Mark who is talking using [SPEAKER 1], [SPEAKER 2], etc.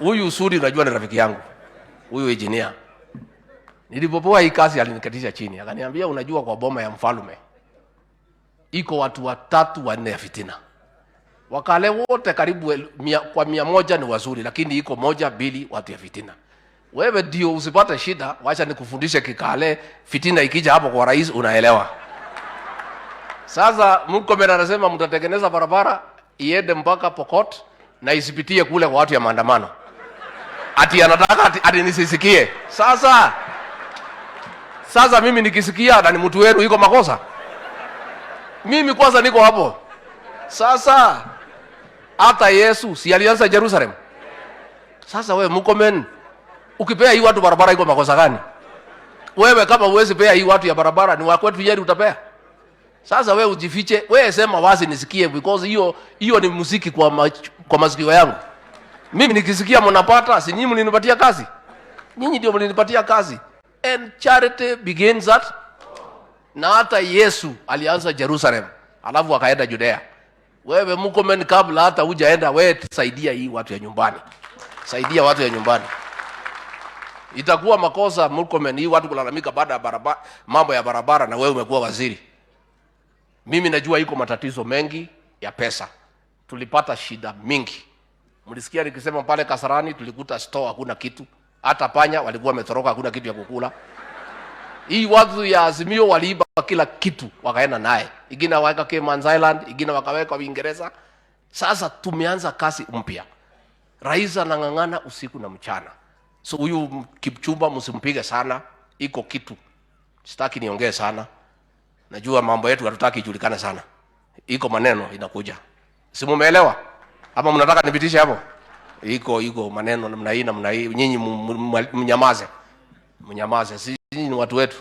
[SPEAKER 1] Huyu Sudi unajua ni rafiki yangu, huyu engineer. Nilipopewa hii kazi aliniketisha chini, akaniambia, unajua kwa boma ya mfalme iko watu watatu wanne ya fitina. Wakale wote karibu kwa 100 ni wazuri, lakini iko moja mbili watu ya fitina. Wewe ndio usipate shida, wacha nikufundishe Kikale. Fitina ikija hapo kwa rais unaelewa. Sasa Murkomen anasema mtatengeneza barabara iende mpaka Pokot na isipitie kule kwa watu ya maandamano. Ati anataka ati nisisikie. Sasa mimi nikisikia na ni mtu wenu, iko makosa? Mimi kwanza niko hapo. Sasa hata Yesu si alianza Jerusalem? Sasa wewe Murkomen, ukipea hii watu barabara iko makosa gani? Wewe kama huwezi pea hii watu ya barabara, ni wa kwetu Nyeri utapea? Sasa wewe ujifiche, wewe sema wazi nisikie, because hiyo hiyo ni muziki kwa masikio yangu. Mimi nikisikia mnapata, si nyinyi mlinipatia kazi? Nyinyi ndio mlinipatia kazi. And charity begins at, na hata Yesu alianza Jerusalem, alafu akaenda Judea. Wewe Murkomen, kabla hata hujaenda, wewe saidia hii watu ya nyumbani, saidia watu ya nyumbani. Itakuwa makosa, Murkomen, hii watu kulalamika baada ya barabara, mambo ya barabara, na wewe umekuwa waziri. Mimi najua iko matatizo mengi ya pesa, tulipata shida mingi. Mlisikia nikisema pale Kasarani tulikuta store hakuna kitu, hata panya walikuwa wametoroka, hakuna kitu ya kukula. Hii watu ya Azimio waliiba kila kitu wakaenda naye, ingine wakaweka Cayman Island, ingine wakaweka Uingereza. Sasa tumeanza kazi mpya, rais anang'ang'ana usiku na mchana. So huyu Kipchumba msimpige sana, iko kitu. Sitaki niongee sana, najua mambo yetu hatutaki ijulikane sana. Iko maneno inakuja, si mumeelewa ama mnataka nipitishe hapo? Iko maneno namna hii namna hii, nyinyi mnyamaze, mnyamaze, si nyinyi ni watu wetu.